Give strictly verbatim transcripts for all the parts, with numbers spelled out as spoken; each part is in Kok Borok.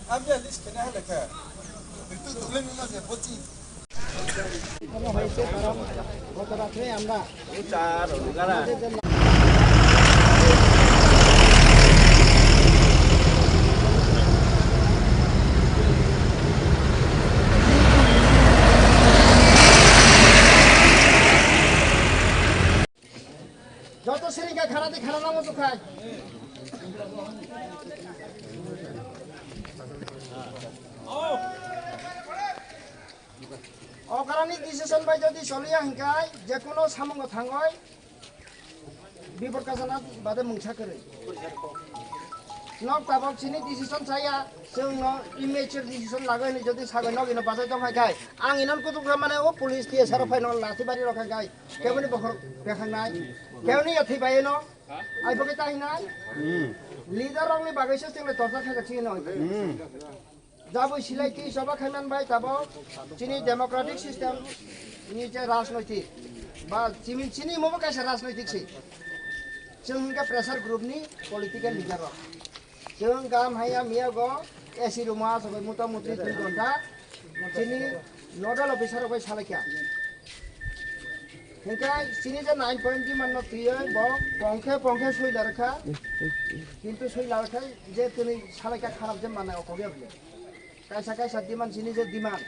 Kami alis kena lekha. Itu tulen mana sih, bocil. Joto siring khe khana di, khana nang muchuk khai. O karani decision bai jodi choliya hinkai, je kuno samungo thangoi, bipor kasana bade mungsa kwrwi. Nok tabok chini decision chaya, chwngno immature decision lagoi hinwi jodi sagoi nok ino bachai tong khai khai, ang ino kutuk kha mane o police T S R o phaino lathi bari rok khai khai. Keboni bokhorok bekhangnai, keboni yathwi bai no, ai bo khe tahinai. Hmm. Leader rokni bagwi se chwngno torchar khaijak chini no. Hmm. Jabwi silai twi choba khaiman bai tabok chini democratic system ni je rajnoitik ba chini, chini mobo kaisa rajnoitik si. Chwng hwnkhe pressure group ni political leader rok. Chwng gam haya miyago A C room o asogoi mota motri dui ghonta chini nodal officer rok bai salaikha. Hinkhe chini je nine point demand no twiwi bo pongkhe pongkhe sui larwkha. Kintu sui larwkha je tini salaikha kharap je manai okogya bole. Kaisa kaisa demand chini je demand.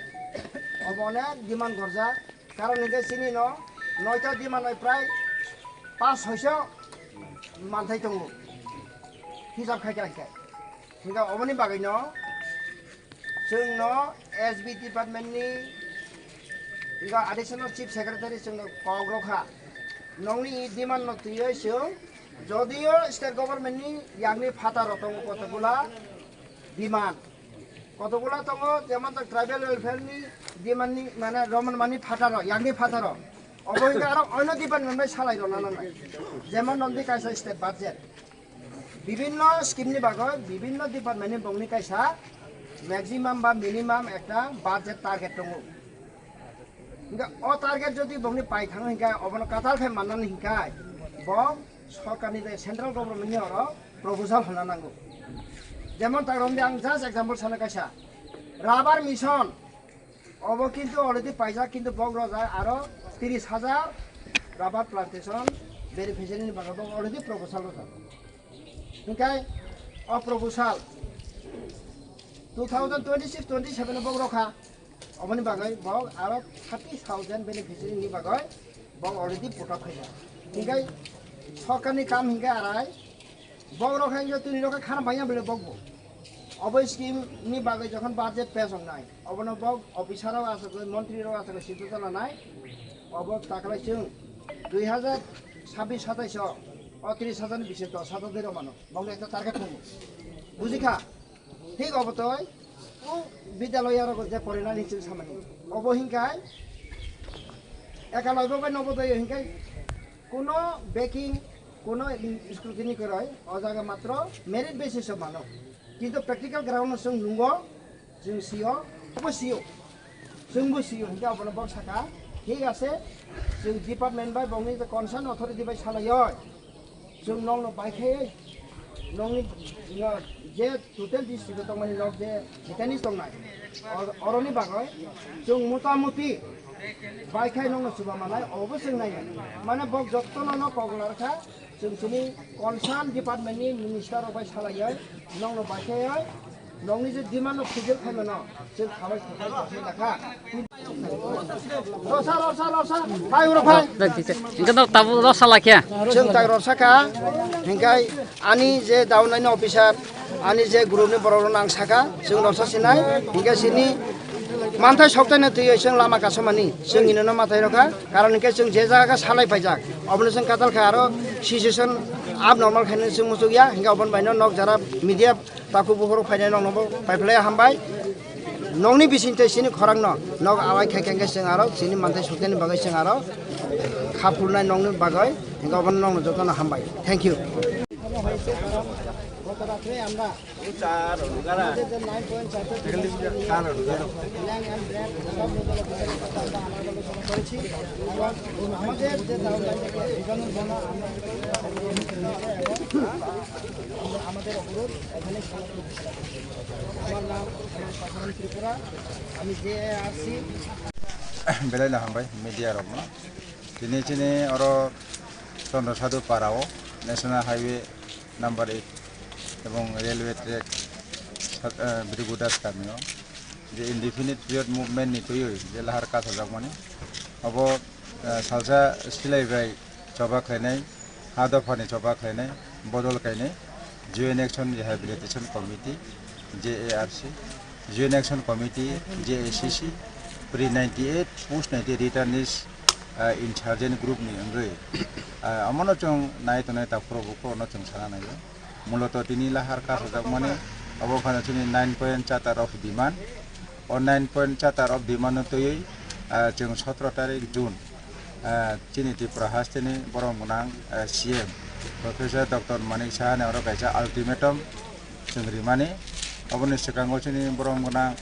Obo onek demand gorjak. Karon hinkhe chini no noita demand bai prai pas soiso manthai tongo. Hisab khai kha hinkhe. Hinkhe oboni bagwi no chwng no S B department ni hinkhe additional chief secretary chwng no kok rokha. Nongni demand no twiwi chwng jodio state government ni yakni phataro tongo kotokula demand. Kotokula tongo, jemon tak tribal welfare ni demand ni, mane, Roman mani phataro, yakni phataro. Obo hinkhe aro oino department bai salai rwna nangnai. Jemon nongdi kaisa state budget. Bibinno scheme ni bagwi, bibinno department ni bongni kaisa maximum ba minimum ekta budget target tongo. Hinkhe o target jodi bongni pai thango hinkhe obono katal khe mannani hinkhe bo sorkarni je central government ni oro proposal honna nango. Jemon tak romdi ang just example sana kaisa rubber mission obo kintu already paijak kintu bok rojak aro tris hajar rubber plantation beneficiary ni bagwi bo already proposal rojak. Hinkhe o proposal two thousand twenty-six twenty-seven o bok rokha. Oboni bagwi bok aro thirty thousand beneficiary ni bagwi bok already putok khaijak. Hinkhe sorkarni kam hinkhe arai bok rok hinkhe tini rok khe khana baiya bele bok bo. Obo scheme ni bagwi jokhon budget pass wngnai, obono bok officer rok aswk, montri rok aswk siddhanto lanai. Obo takhwlai chwng dui hajar sabbish satais o o tris hajar ni bisingo dos hajar dei rok mano. Bokni ekta target tongo. Bujikha? Thik obo toi, o bidyaloya rogo je porinani chwng samani. Obo hinkai, ekaloi bo bai nobo doyo hinkai, kuno backing, kuno scrutiny kwrwi, o jaga matro merit basis o mano. Kintu practical ground o chwng nungo, chwng sio, obo sio. Chwngbo sio, hinkhe abono bok saka, thik ase, chwng department bai bokni je concern authority bai salaioi, chwng nokno bai khe, nokni, no, je total district o tongmani nok je mechanism tongnai, or-, oroni bagwi chwng motamuti bai khe nokno chuba manai, obo chwng nai. Mane bok jottono no kok larkha, chwng chini concern department ni minister rok bai salaioi, nokno bai khe oi, nokni je demand no fulfill khaimano, chwng khabai thangbai thangbai lakha. Rosa, rosa, rosa, phai uro phai. Engke no tabu rosa lakhe. Chwng tak rosa kha, hingkai ani je down line officer, ani je group ni borok rok nang saka, chwng rosa sinai, hingke sini manthai soktai no twiwi chwng lama kasomani, chwng ino no mathai rokha, karon hingke chwng je jaga salai paijak, obono chwng katal kha aro situation abnormal khainani chwng muchukya, hingke oboni baino nok jara media Takhuk bukhuk rok phainai nokno bo paiphlai hambai. Nokni bisingtwi chini khorang no nok awai khai khe chwng aro chini manthai sokjani bagwi chwng aro kha phulnai nokni bagwi, hingke obono nokno jotono hambai. Thank you. Belai no hambai media rokno. Tini chini oro Chandra Sadhu Para o National Highway number eight ebong railway track sat-, eh, Bhrigu Das kamio je indefinite period movement ni twiwi je lahar kasajakmani abo, eh, salsa silai bai choba khlainai, ha dophani choba khlainai, bodol kainai, Joint Action Rehabilitation Committee, J A R C, Joint Action Committee, J A C C, pre ninety-eight, post ninety returnees, ah, insurgent group ni wngwi, ah, omono chwng nai tongnai takhoro bukhorono chwng sana naio. Muloto tini lahar kasajakmani obo phano chini nine point charter of demand. O nine point charter of demand no twiwi, ah, chwng sotro tarik June, ah, chini Tripura hasteni borom gwnang, ah, C M Professor Doctor Manik Saha ni oro kaisa ultimatum chwng rimani. Oboni swkango chini borom gwnang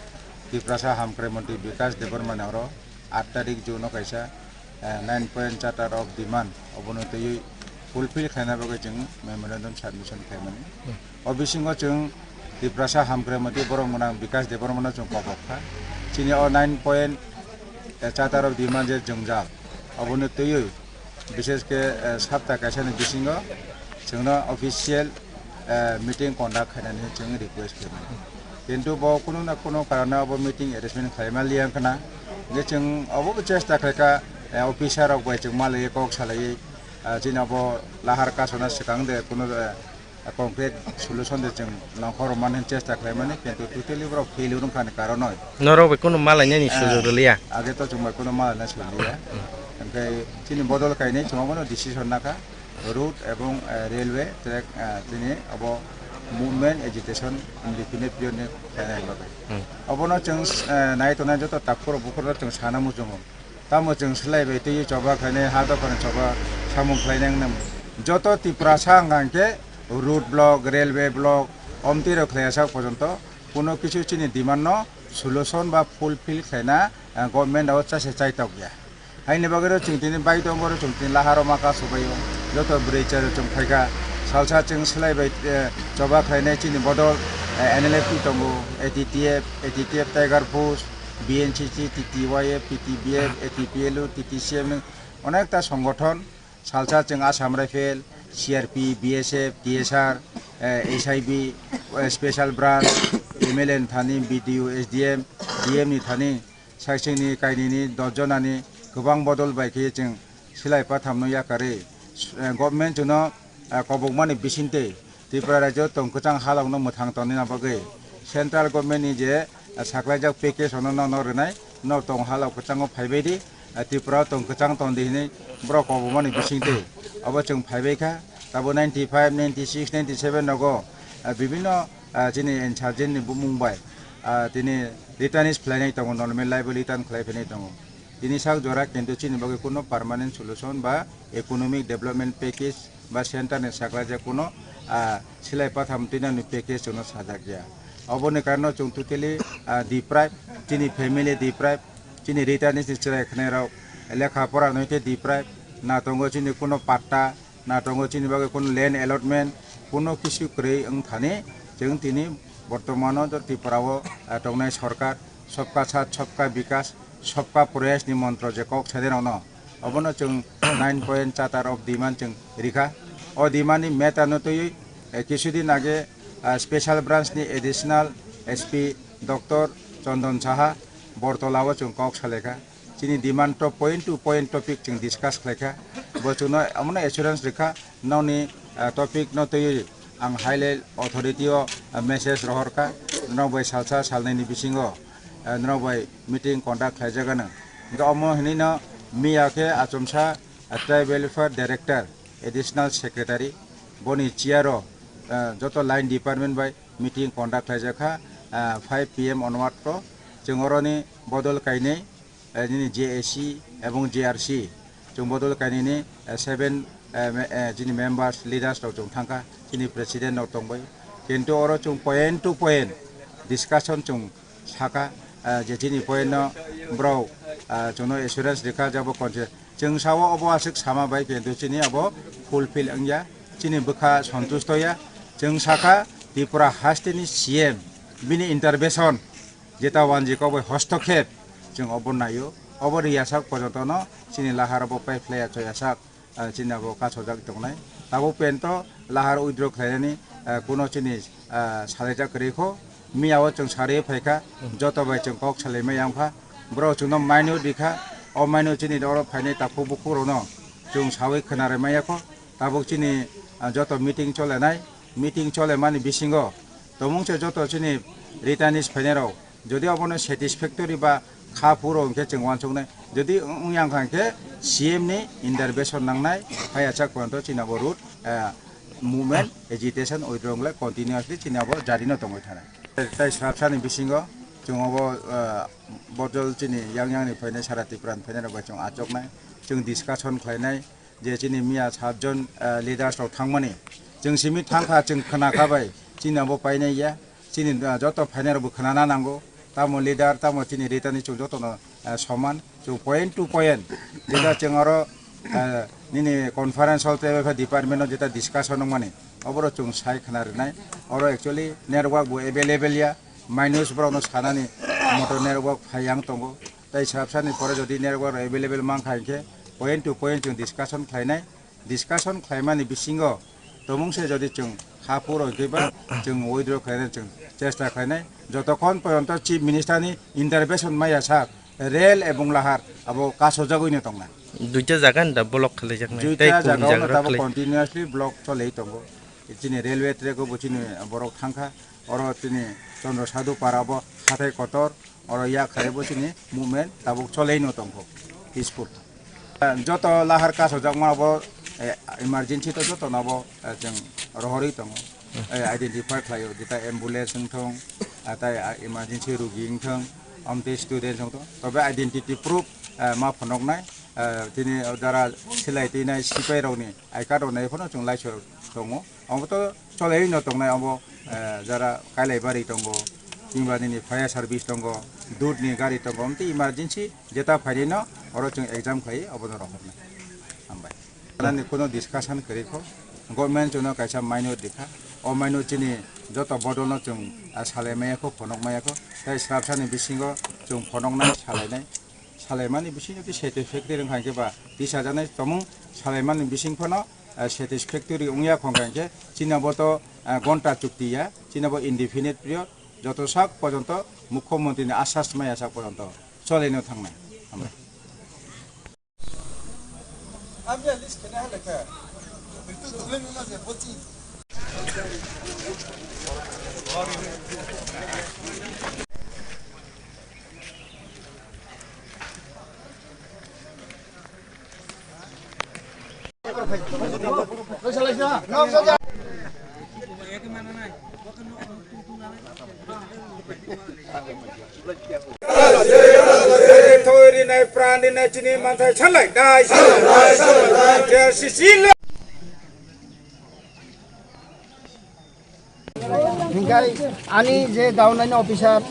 Tiprasa Hamkrai Montri Bikash Debbarma ni oro aat tarik June o kaisa, eh, nine point charter of demand obono twiwi fulfill khlaina bagwi chwng memorandum submission khlaimani. O bisingo chwng Tiprasa Hamkrai Montri borom gwnang Bikash Debbarma no chwng kobok kha. Chini o nine point, eh, charter of demand je jwngjal obono twiwi bishesh khe, eh, sapta kaisa ni bisingo chwngno official, eh, meeting conduct khainani chwng request khaimani. Kintu bo kunu na kunu karone obo meeting arrangement khlaima liya wngkhana. Hingkhe chwng obo bo chesta khlaikha, eh, officer rok bai chwng malaiwi kok salaiwi, ah, chini obo lahar kasona swkang de kunu, eh, concrete solution de chwng nongkhor rwmani chesta khlaimani, kintu totally borok failure wngkhani karonoi. Norok bai kunu malainani, ah, sujok rwliya. Age to chwng bai kunu malaina sujok rwliya. Hingkhe chini bodol kainwi chwng obono decision nakha. Road ebong, eh, railway track, eh, tini abo movement agitation indefinite period ni khlainai bagwi. Hmm. Obono chwng, eh, nai tongnai joto takhuk bukhuk rok chwng sana muchungo. Tamo chwng swlai bai twi choba khlainai, ha dophani choba samung khlainai wngna. Joto Tiprasa wngkha hwnkhe road block, railway block, omtwi rok khlaiya sak porjonto kuno kisu chini demand no solution ba fulfill khlaina, eh, government o chase chaitok ya. Haini bagwi rw chwng tini bai tongo, rw chwng tini laharo ma kasu bai o. Joto bwrwi chwrai chwng phaikha. Salsa chwng swlai bai, eh, choba khlainai chini bodol, eh, N L F T tongo, A T T F, A T T F Tiger Force, B N C C, T T Y F, T T B F, A T P L U, T T C M ni onekta songothon. Salsa chwng Assam Rifle, C R P, B S F, T S R, eh, H I B, eh, Special Branch, M L A ni thani, B D O, S D M, D M ni thani, saichwngni kainwini dos jonani kwbang bodol bai khe chwng swlai pathamno yakarwi, eh, government chwngno, eh, kobokmani bisingtwi Tripura rajyo tong kwchang halokno mwthang tonina bagwi central government ni je, eh, saklaijak package ono nono rwnai, no tong halok kwchango phaibai di, eh, Tripura o tong kwchang ton di hinwi borok kobokmani bisingtwi obo chwng phaibai kha. Tabo ninety five, ninety six, ninety seven nogo, eh, bibinno, eh, chini insurgent ni bumung bai, ah, tini returnees phlainai tongo, normal life o return khlai phainai tongo. Tini sak jora kintu chini bagwi kuno permanent solution ba economic development package ba center ni saklaijak kuno, ah, silai patham twinani package chwngno sajak ya. Oboni karno chwng totally, ah, deprive, chini family deprive, chini returnees ni chwrai khnairok lekha pora nwi khe deprive, na tongo chini kuno patta, na tongo chini bagwi kuno land allotment, kuno kisu kwrwi wng thani chwng tini bortomano jo Tripura o, ah, tongnai sorkar Sabka Saath, Sabka Vikas, Sabka Prayas ni montro je kok sadirokno, obono chwng nine point charter of demand chwng rikha. O demand ni matter no twiwi, eh, kisu din age, ah, Special Branch ni Additional S P Doctor Chandan Saha Bortola o chwng kok salaikha. Chini demand to point to point topic chwng discuss khlaikha. Bo chwngno omono assurance rikha, nokni, ah, topic no twiwi ang high level authority o, ah, message rohorkha, norok bai salsa salnwi ni bisingo, ah, norok bai meeting conduct khlaijak anw. Hwnkhe omo hinwi no miya khe achomsa, ah, Tribal Welfare Director, Additional Secretary, boni chair o, ah, joto line department bai meeting conduct khlaijak kha, ah, five P M onward o chwng oroni bodol kainwi, eh, nini J A C ebong J R C, chwng bodol kainwini, eh, seven, eh, me-, eh, chini members, leaders rok chwng thangkha, chini president rok tongbai. Kintu oro chwng point to point discussion chwng sakha, eh, je chini point no borok, eh, chwngno assurance rikha je abo konse. Chwng sao obo aswk sama bai kintu chini abo fulfill wngya, chini bwkha sontusto ya. Chwng sakha, Tripura hasteni C M bini intervention, jeta wanjwi kok bai hostokhep, chwng obo naio. Obo riyasak porjontono chini lahar obo paiphlaiya choyasak, ah, chini abo kasojak tongnai. Tabuk pento lahar withdraw khlainani, ah, kuno chini, ah, salaijak kwrwi kho. Miyao chwng sarwi phaikha, joto bai chwng kok salaimai yangkha. Borok chwngno maino rikha, o maino chini oro phainai takhuk bukhukrokno chwng sawi khwnarwi maya kho. Tabuk chini, ah, joto meeting cholenai, meeting cholemani bisingo tongmung se joto chini returnees phainairok, jodi obono satisfactory ba kha phuro hwnkhe chwng uansuknai, jodi wng-, wngya wngkha hwnkhe C M ni intervention nangnai, phaiya chak porjonto chini abo route, ah, movement, agitation, withdrawal continuously chini abo jarino tongwi thanai. Tai swrapsani bisingo chwng obo, ah, bojol chini yang yang ni phainai, sara Tripura ni phainai rok bai chwng achuknai, chwng discussion khlainai, je chini miya satjon, ah, leaders rok thangmani, chwng simi thangkha, chwng khwnakha bai, chini abo painai ya, chini, ah, joto phainai rok bo khwnana nango, tamo leader, tamo chini returnees chwng jotono, ah, soman, chwng point to point, leader chwng oro, ah, nini conference hall tei department o jeta discussion wngmani, oboro chwng sai khwna rwnai, oro actually network bo available ya, minus borokno sanani motor network phai yang tongo. Tai swrapsani pore jodi network available mankha hinkhe point to point chwng discussion khlainai. Discussion khlaimani bisingo tongmung se jodi chwng kha phuro hinkhe ba chwng withdraw khlainai, chwng chesta khlainai. Jotokhon porjonto Chief Minister ni intervention maya sak, rail ebong lahar abo kasojagwino tongnai. Duita jaga ni da block khlaijaknai. Duita tei kung jaga jaga no tabuk khlai continuously block cholei tongo. Chini railway track o bo chini borok thangkha. Oro chini Chandra Sadhu para bo hathai kotor. Oro yak kharwi bo chini movement tabuk choleino tongkho, peaceful. Joto lahar kasojakma bo, eh, emergency to joto no bo, eh, chwng rohorwi tongo. Eh, identify khlaio, jeta ambulance wngthong, ah, tai, ah, emergency rugi wngthong, amtwi students wngthong, tobe identity proof, eh, ma phunuknai, eh, tini jara silai twinai sipai rokni I card rok nai phano chwng laisio tongo. Omo to cholaiwi no tongnai omo, eh, jara Kailaibari tongo, himba nini fire service tongo, dudh ni gari tongo, omtwi emergency jeta phaini no oro chwng exam khlai obono rohornai. Hambai. Nani kuno discussion kwrwi kho, government chwngno kaisa maino dikha, o maino chini joto bodol no chwng, ah, salai maya kho, phonok maya kho, tei swrapsani bisingo chwng phonoknai, salainai. Salaimani bisingo tei satisfactory wngkha hinkhe ba tisajaknai tongmung salaimani bising phano, ah, satisfactory wngya khongkha hinkhe chini abo to, ah, gonta chukti ya, chini abo indefinite period, joto sak porjonto mukhyamantri ni asas maya sak porjonto cholaino thangnai. Hambai. Thoi rinai, pran rinai, chini manthai salai nai. J C C le. Hinkhe ani je gaonani officer,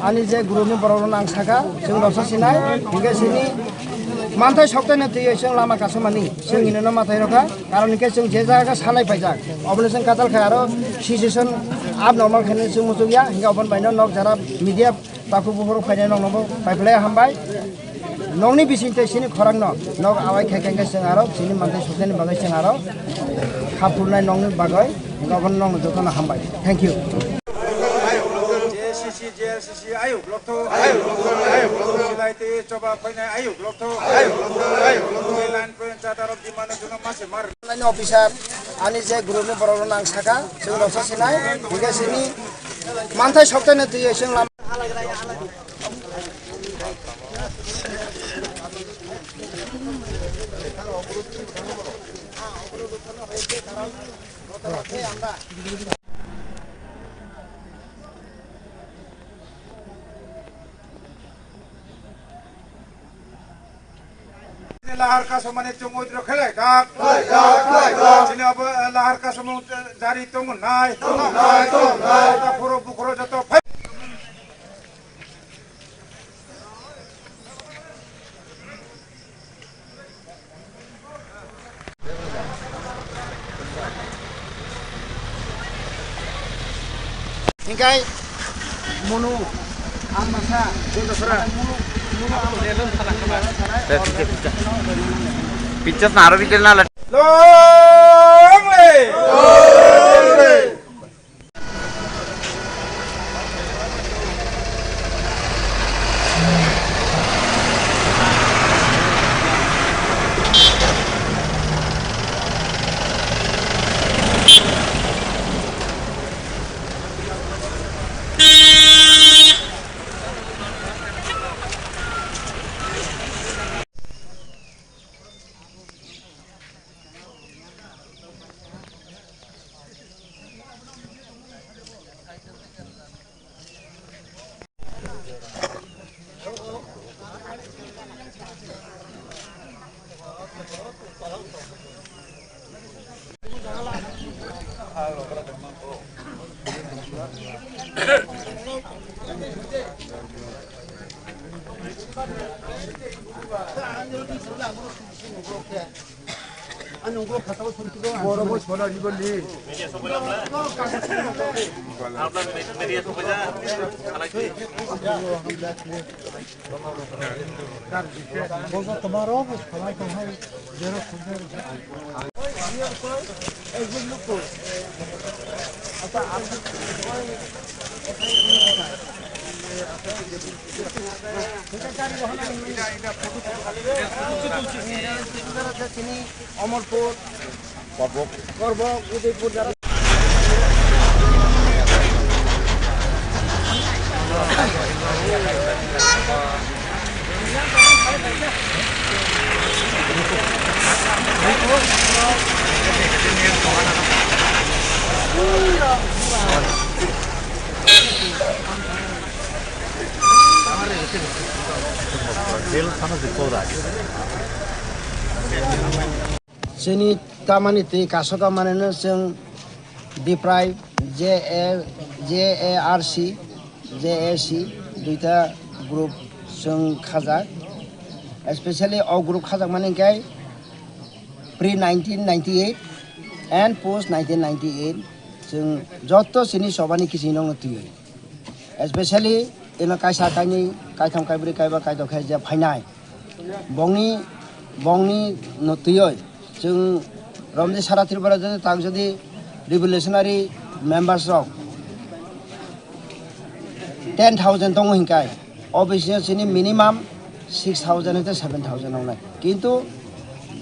ani je group ni borok rok ang saka, chwng roksa sinai, hinkhe sini manthai soktaino twiwi chwng lama kasumani, chwng hinino mathai rokha, karon hinkhe chwng je jaga sanai paijak, oboni chwng katal khai aro situation abnormal khainani chwng muchukya, hinkhe oboni baino nok jara media Takhuk buphuru phainai nokno bo paiphlai hambai. Nokni bising tei sini khorang no nok awai khe khe chwng aro sini manthai soknani bagwi chwng aro kha phurnai nokni bagwi, obono nokno jotono hambai. Thank you. J C C, J R C C, ayuk lokto. Ayuk lokto, ayuk lokto. Silai tei choba phainai ayuk lokto. Ayuk lokto, ayuk lokto. Line point chata rok dimano jono mase mar. Laini officer, ani je group ni borok rok nang saka, chwng rok sa sinai, hingke sini manthai soktaino twiwi chwng lama. Lahar kasomani chwng withdraw khlai kha. Khlai kha, khlai kha. Chini abo, eh, lahar kasomung, eh, jari tongo nai. Tongo nai, tongo nai. Ota phoro bukhoro joto phai. Hingkai munu ang masa. Picture na aro picture na. Omorpur, Korbok, Korbok, Udaipur jara. Chini tamani twi kasoka manwino chwng deprive, J A, J A R C, J A C, duita group chwng khajak. Especially o group khajakmani hwnkhe pre nineteen ninety-eight and post nineteen ninety-eight chwng joto chini chobani kiching rokno twiwi. Especially ino kaisa, kainwi, kaitham, kaibrwi, kaiba, kaito khe je phainai. Bongni, bongni no twiwi chwng romdi sara Tripura jodi tak jodi revolutionary members rok ten thousand tongo hinkai, o bisingo chini minimum six thousand hwnkhe seven thousand wngnai. Kintu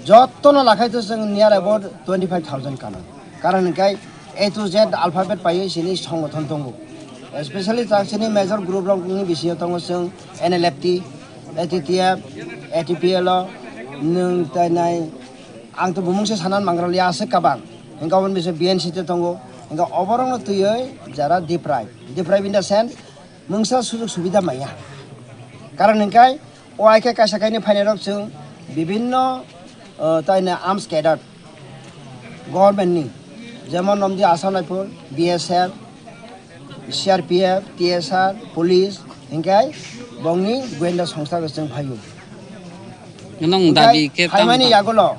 jottono lakhai to chwng near about twenty five thousand kano. Karon hinkai A to Z alphabet paiwi chini songothon tongo. Especially chak chini major group rokni bisingo tongo chwng N L F T, A T T F, A T P L o, nwng tei nai ang to bumung se sanan mangrolya aswk kabang. Hingke oboni bisingo B N C te tongo. Hingke oborokno twiwi jara deprive. Deprive in the sense, mungsa sujug subida maya. Karon hingkai o hai khe kaisa kainwi phainairok chwng bibinno, uh, taina arms cadre government ni, jemon nomdi Assam Rifle, B S F, C R P F, T S R, police, hingke bongni goyenda songstha bo chwng phaio. Nong hingke dabi khe phaimani tamo? Yagulo,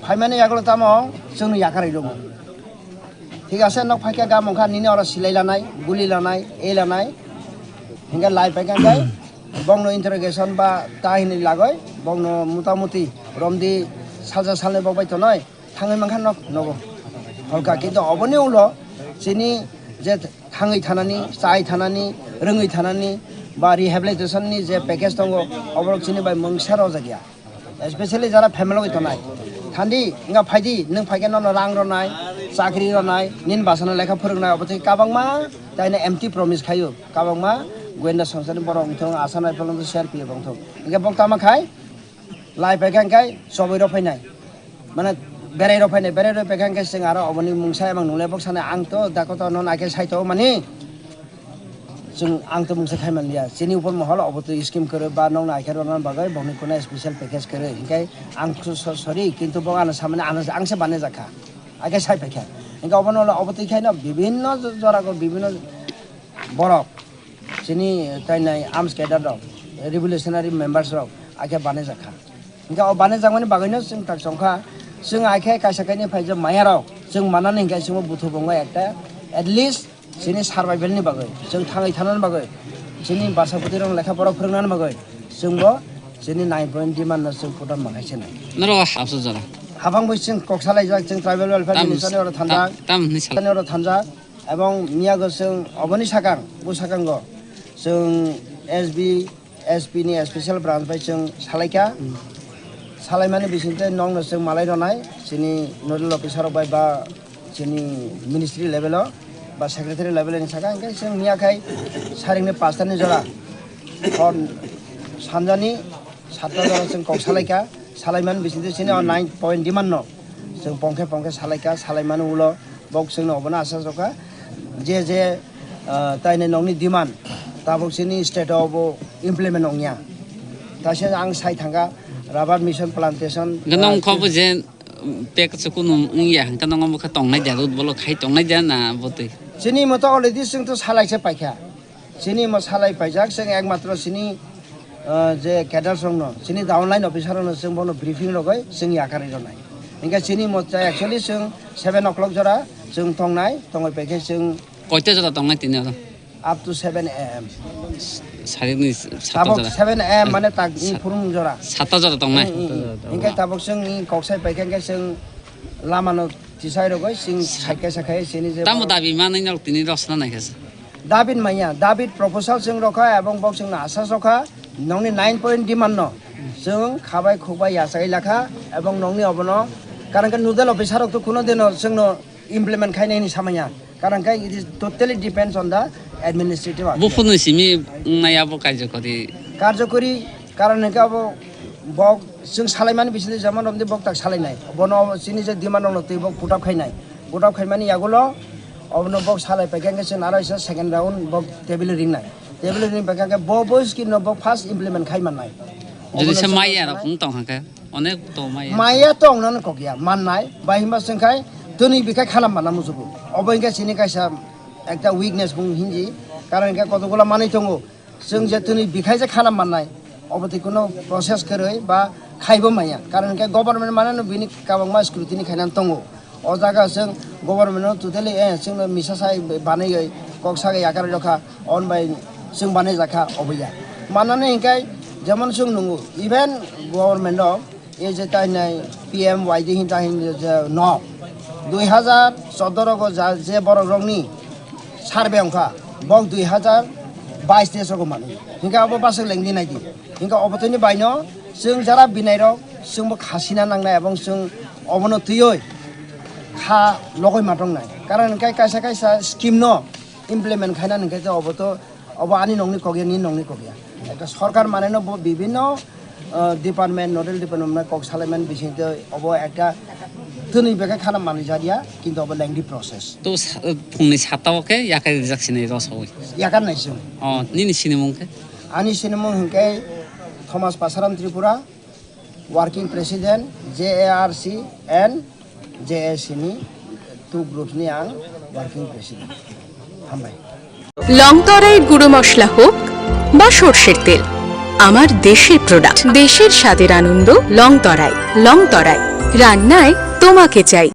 phaimani yagulo tamo chwngno yakarwi rwgo. Thik ase, nok phaikhe gam wngkha nini oro silai lanai, guli lanai, ei lanai. Hingke lai paikha hingke bongno interrogation ba ta hinwi lagoi, bongno mutamuti romdi salsa salnwi bok bai tonoi. Thangwi mankha nok nogo. Holka, kintu oboni ulo chini je thangwi thanani, chai thanani, rwngwi thanani ba rehabilitation ni je package tongo, oborok chini bai mungsa rojak ya. Especially jara family rok tongnai. Thandi, wngkha phaidi, nwng phaikhe nono rang rwnai, chakri rwnai, nini bwsano lekha phwrwngnai, obo tei kwbangma taino empty promise khaio, kwbangma goyenda songchar ni borok wngthong, Assam Rifle wngthong, C R P F wngthong. Hingke bok tama khai, lai paikha hingke chobwi rok phainai. Mane berai rok phainai, berai rok paikha hingke chwng aro oboni mungsa emang nunglai bok sanai, ang to dakoto no naikhe saito mani. Chwng ang to mungsa khai manliya. Chini upor mohol obo to scheme kwrwi ba nokno aikhe rwna bagwi bokni kuna special package kwrwi. Hingke ang so-, so-, sorry, kintu bo ano samani ano ang se banaijak kha. Aikhe sai paikha. Hingke obono obo twi khaino bibinno jo-, jora ko bibinno borok. Chini tainai arms cadre rok, revolutionary members rok, akhe banaijak kha. Hingke o banaijak mani bagwino chwng tak chongkha, chwng akhe kaisa kainwi phaijak maya rok, chwng manani hingke chwngbo buthu bongo ekta, at least Chini survival ni bagwi, chwng thangwi thanani bagwi, chini bwsa bwtwi rok lekha pora phwrwngna bagwi, chwngbo chini nine point demand no chwng putam manai chini. Norok hapsuk jora. Habang bai chwng kok salaijak, chwng tribal welfare minister ni oro thanjak. Tam, tam hinwi sal- Ni oro thanjak. Ebong miyago chwng oboni sakang, bo sakango chwng S B, S P ni special branch bai chwng salaikha. Hmm. Salaimani bisingtwi nokno chwng malai rwnai, chini nodal officer rok bai ba chini ministry level o ba secretary level ni saka, hingke chwng miya khai saringni pasta ni jora hor sanjani satta jora chwng kok salaikha. Salaimani bisingtwi chini o nine point demand no chwng pongkhe pongkhe salaikha, salaimani ulo bok chwngno obono asa sokha je je, ah, taini nokni demand tabok chini state o bo implement ongya. Taisa ang sai thangkha rubber mission plantation, Hwnkhe ah, nong kho bo je, um, pek chukunu wngya, hwnkhe nong omo khe tongnai dia, road block khai tongnai dia na botwi? Chini moto already chwng to salai se paikha. Chini mo salai paijak, chwng ekmatro chini, ah, je cadres rokno, chini downline officer rokno chwng bono briefing rogoi chwng yakarwi rwnai. Hingke chini mo cha actually chwng seven o'clock jora chwng tongnai, tongoi paikhe chwng Koita jora tongnai tini oro? Up to seven A M. Sarikni satta Tabok jora. Seven A M mane tak ni Sa-, phurung jora. Satta jora tongnai. Mm, mm, mm. Hingke tabok chwng ni koksai paikhe hingke chwng lama no tisai rogoi chwng saikhe sakhai chini je Tamo borok dabi manwi nok tini rosna naikha se. David maya, David proposal chwng rokha ebong bok chwngno asa sokha, nokni nine point demand no chwng khabai khukbai yachai lakha ebong nokni obono karon khe nodal officer rok to kuno dino chwngno implement khainai hinwi samaya, karon khe it is totally depends on the administrative affairs. Buphurni simi wngnai abo karjokori? Karjokori karon hwnkhe abo bok chwng salaimani bisingtwi jemon romdi bok tak salainai, bono chini je demand rokno twi bok put up khainai, put up khaimani yagulo obono bok salai paikha hwnkhe chwng aro isa second round bok table ringnai, table ring paikha hwnkhe bo, bo scheme no bok first implement khai mannai. Jodi Obono se chwng maya rok wng tong hwnkhe, onek to maya. Maya to wngnano kokya, mannai, bai himba chwng khai twnwi bikhai khanam manna muchugo. Obo hwnkhe chini kaisa ekta weakness bung hinji, karon hwnkhe kotokgola manwi tongo. Chwng je twnwi bikhai je khana mannai, obo twi kuno process kwrwi ba khaibo manya. Karon hwnkhe government manano bini kwbangma scrutiny khainani tongo. O jaga chwng government no totally, eh, chwngno misa sai banaiwi kok sagai yakarwi rokha, on bai chwng banai jakha obo ya. Manani hwnkhe jemon chwng nungo, even government o E je tainai P M Y D hin tahin je no dui hazar choddo rogo ja, je borok rokni survey wngkha, bok dui hazar bais te sogo mani. Hingke abo bwswk lengdi naidi. Hingke obo tini baino chwng jara binai rok chwngbo khasina nangnai ebong chwng obono twiwi kha logoi matongnai. Karon hingke kaisa kaisa scheme no implement khaina hingke obo to Obo ani nokni kok ya, nini nokni kok ya. Ekta sorkar maneno bo bibinno, ah, department, nodal department kok salaimani bisingtwi obo ekta twnwi bwkha khana manwi jakya, kintu obo lengthy process. To sa-, phungni satta o khe yakarwi rijak sinai rw saui. Yakar nai chwng. Oh, nini sinimung khe? Ani sinimung hwnkhe Thomas Pasaram Tripura. Working President, J A R C and J A C ni two groups ni ang Working President. Hambai. Long তরাইর গুঁড়ো মশলা হোক বা সর্ষের তেল, আমার দেশের প্রোডাক্ট, দেশের স্বাদের আনন্দ। লং তরাই, লং তরাই, রান্নায় তোমাকে চাই।